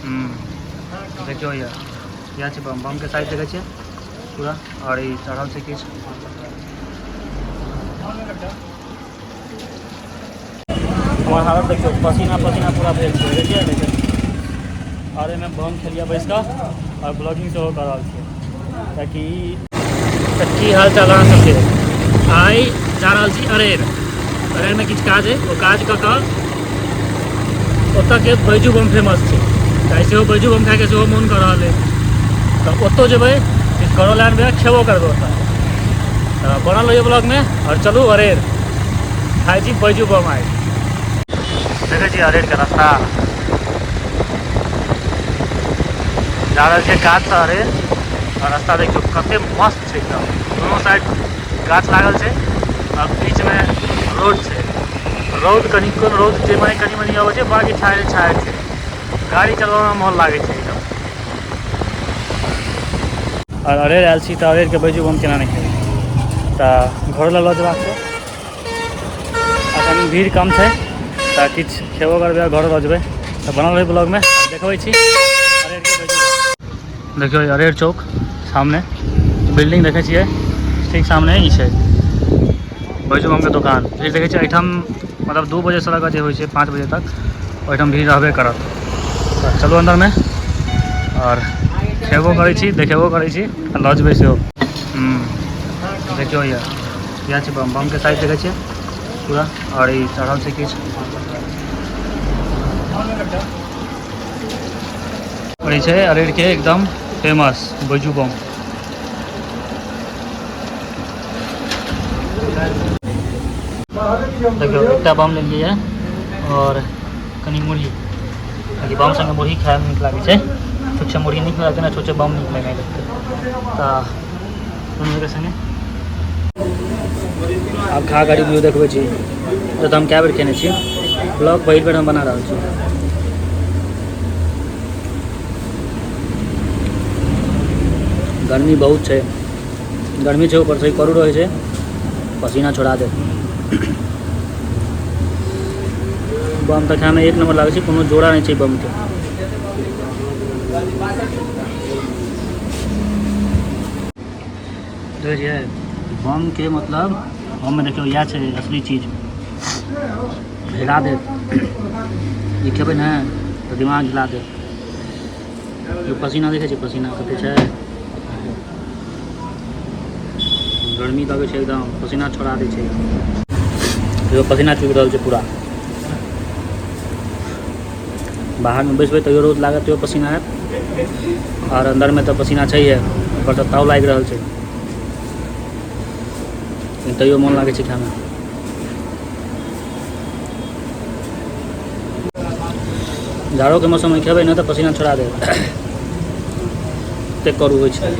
देखियौ इएह छै बम। बमके साइज देखै छियै पूरा। आओर ई चढ़ल छै किछु। हमर हालत देखियौ, पसीना पसीना पूरा भेल छै, देखियै देखियौ। आओर एहिमे बम खेलियै बैस कऽ आओर ब्लॉगिंग सेहो कऽ रहल छियै। कियाकि तऽ की हाल चाल अहाँ सबके। आइ जा रहल छी अरेर। अरेरमे किछु काज अइ, ओ काज कऽ कऽ ओतऽके बैजू बम फेमस छै, तऽ आइ सेहो बैजू बम खाइके सेहो मोन कऽ रहल अइ, तऽ ओतऽ जेबै, किछु करो लए आनबै, खेबो करबै ओतऽ। तऽ बनल रहियौ ब्लॉगमे। आओर चलू अरेर खाइ छी बैजू बम। आइ देखै छी अरेरके रास्ता, जा रहल छै काजसँ अरेर। आओर रास्ता देखियौ कते मस्त छै एकदम, दुनू साइड गाछ लागल छै आओर बीचमे रोड छै। रौद कनि रौद जे मने कनि मनि अबै छै, बाकी छाया छाया छै। गाड़ी चलबऽमे मोन लागै छै एकदम। आओर अरेर आयल छी तऽ अरेरके बैजू बम केना नहि खेबै, तऽ घर लऽ जेबाक छै। अखन भीड़ कम छै तऽ किछु खेबो करबै आओर घरो लऽ जेबै। तऽ बनल रहै ब्लॉगमे, देखबै छी अरेरके बैजू बम। देखियौ अरेर चौक सामने बिल्डिंग देखै छियै, ठीक सामने ई छै बैजू बमके दोकान। भीड़ देखै छियै एहिठाम, मतलब 2 बजेसँ लऽ कऽ जे होइ छै 5 बजे तक ओहिठाम भीड़ रहबे करत। तऽ चलू अन्दरमे आओर खेबो करै छी, देखेबो करै छी आ लऽ जेबै सेहो। देखियौ इएह छै बम। बमके साइज देखै छियै पूरा। आओर ई चढ़ल छै किछु। आओर ई छै अरेरके एकदम फेमस बैजू बम। देखियौ एकटा बम लेलियै आओर कनि मुरही, कियाकि बम संगे मुरही खायमे नीक लागै छै। छुच्छे मुरही नीक लगतै ने, छुच्छे बम नीक लगै लगतै। तऽ दुनूके संगे आब खा कऽ रिव्यू देखबै छी। तऽ हम कए बेर खेने छी, ब्लॉग पहिल बेर हम बना रहल छी। गर्मी बहुत छै, गर्मी छै, ऊपरसँ करू रहै छै, पसीना छोड़ा देत। बम तऽ खायमे एक नम्बर लागै छै, कोनो जोड़ा नहि छै बमके। देखै छियै बमके मतलब, बममे देखियौ इएह छै असली चीज, हिला देत। ई खेबै ने तऽ दिमाग हिला देत। ई पसीना देखै छियै, पसीना कते छै, गर्मी लगै छै एकदम, पसीना छोड़ा दै छै। देखियौ पसीना चुबि रहल छै पूरा। बाहरमे बैसबै तैयो रौद लागत, तैयो पसीना आयत। आओर अन्दरमे तऽ पसीना छैहे, ऊपरसँ ताव लागि रहल छै, लेकिन तैयो मोन लागै छै खायमे। जाड़ोके मौसममे खेबै ने तऽ पसीना छोड़ा देत, एतेक करू होइ छै।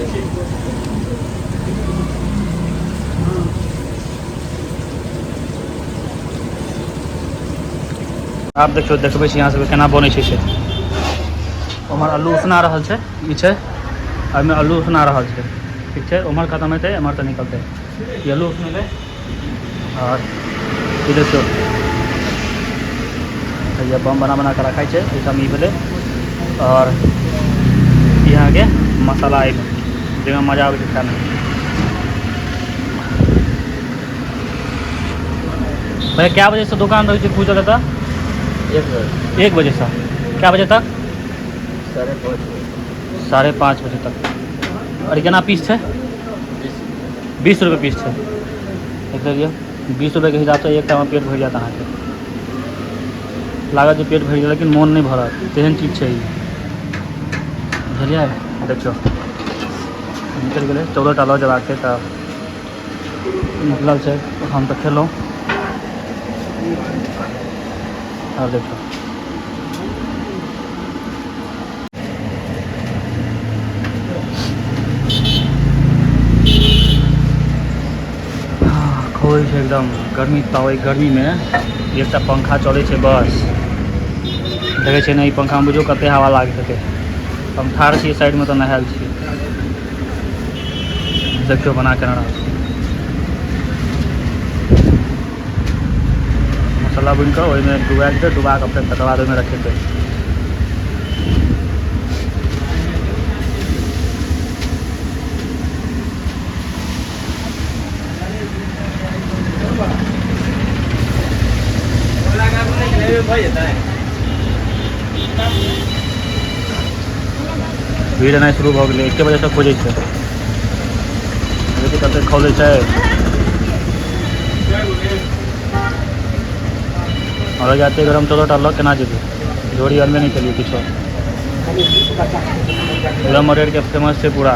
आब देखियौ देखबै छी अहाँ सबके केना बनै छै से। उम्हर अल्लू उसना रहल छै, ई छै एहिमे अल्लू उसना रहल छै, ठीक छै। उम्हर खतम हेतै, एम्हर तऽ निकलतै। ई अल्लू उसनेलै। आओर ई देखियौ ये बम बना बना कऽ रखाइ छै, एहिठाम ई भेलै। आओर ई अहाँके मसाला एहिमे, जाहिमे मजा आबै छै खायमे। भैया क्या बजे से दुकान रहै छै खुजल एतऽ? 1 बजे। 1 बजे से क्या बजे तक? 5:30 बजे। 5:30 बजे तक। आओर केना पीस छै? 20 रुपये पीस छै। देख लेलियै 20 रुपये के हिसाबसँ एकटामे पेट भरि जायत अहाँके। लागत जे पेट भरि गेल, लेकिन मोन नहि भरत, तेहन चीज छै ई, बुझलियै। देखियौ निकलि गेलै, 14 टा लऽ जेबाक छै तऽ निकलल छै। हम तऽ खेलहुँ। आब देखियौ खोइ छै एकदम गर्मी। तऽ ओहि गर्मीमे एकटा पंखा चलै छै बस, देखै छियै ने ई पंखामे बुझियौ कते हवा लागैत हेतै। हम ठाढ़ छियै साइडमे तऽ नहायल छियै। देखियौ बना केना रहल छै। मसाला बुनि कऽ ओहिमे डुबा देतै, डुबा कऽ फेर तकर बाद ओहिमे रखेतै। भीड़ एनाइ शुरू भऽ गेलै। 1 बजेसँ खोजै छै, देखियौ कतेक खोलै छै। आओर एते गरम 14टा लऽ केना जेबै? झोरी अनबे नहि केलियै किछो। एकदम अरेरके फेमस छै पूरा।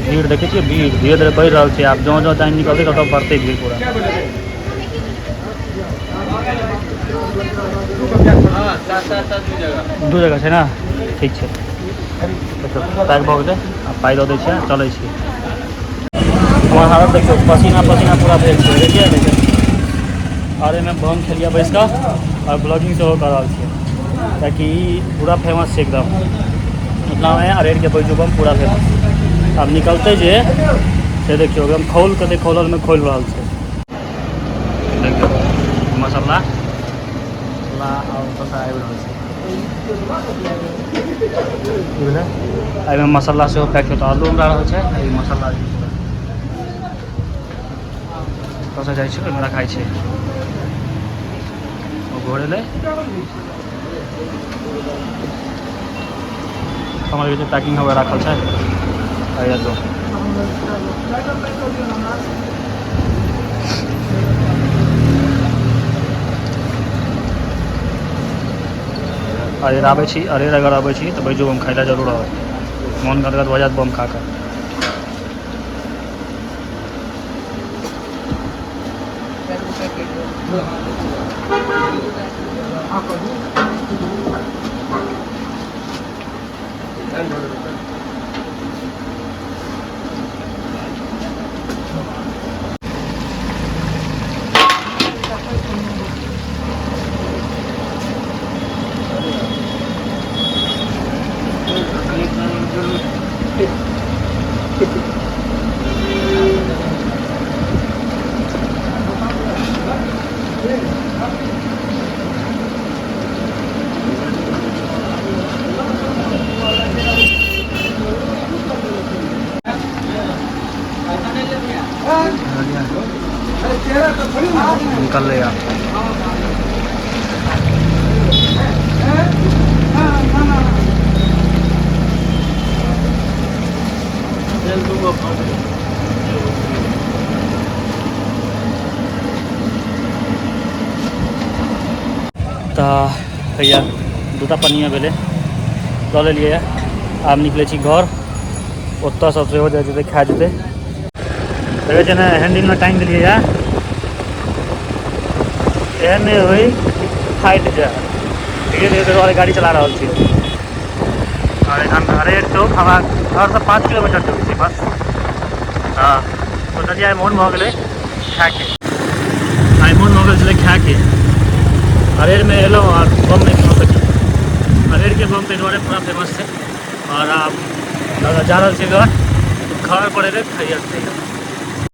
भीड़ देखै छियै, भीड़ धीरे धीरे बढ़ि रहल छै। आब जँ जँ टाइम निकलतै तब बढ़तै भीड़ पूरा। 2 जगह छै ने, ठीक छै। पैक भऽ गेलै, आब पाइ दऽ दै छियै, चलै छी। हमर हालत देखियौ, पसीना पसीना पूरा भेल छै। देखियै देखियौ, आओर एहिमे बम खेलियै बैस कऽ आओर ब्लॉगिंग सेहो कऽ रहल छियै, कियाकि ई पूरा फेमस छै एकदम मिथिलामे। अरेरके बैजू बम पूरा फेमस। आब निकलतै जे से देखियौ, एकदम खौल कते खौललमे खोलि रहल छै। देखियौ मसाला मसाला आओर ओतऽसँ आबि रहल छै। की भेलै? एहिमे मसाला सेहो पैक छै। तऽ आलू हमरा रहल छै, ई मसाला ओतऽसँ जाइ छै, ओहिमे रखाइ छै। ओ घोरेलै हमर जे पैकिंग हो राखल छै। आइया दो अरेर आबै छी। अरेर अगर आबै छी तऽ बैजू बम खाइ लए जरूर आउ। मोन गदगद भऽ जायत बम खा कऽ। निकललै आब। तऽ भैया 2टा पनिया भेलै, लऽ लेलियै। आब निकलै छी घर, ओतऽ सब सेहो जाइ जेतै, खा जेतै। देखै छियै ने, हैंडलमे टाँगि देलियै यऽ, एहन नहि होइ फाटि जाय। धीरे धीरे दुआरे गाड़ी चला रहल छी। आओर एखन अरेर चौक हमरा घरसँ 5 किलोमीटर दूर छै बस। हँ, सोचलियै आइ मोन भऽ गेलै खायके, आइ मोन भऽ गेल छलै खायके। अरेरमे एलहुँ आओर बम नहि खेलहुँ तऽ की? अरेरके बम ताहि दुआरे पूरा फेमस छै। आओर आब जा रहल छी घर, घर पर एबै खाइए।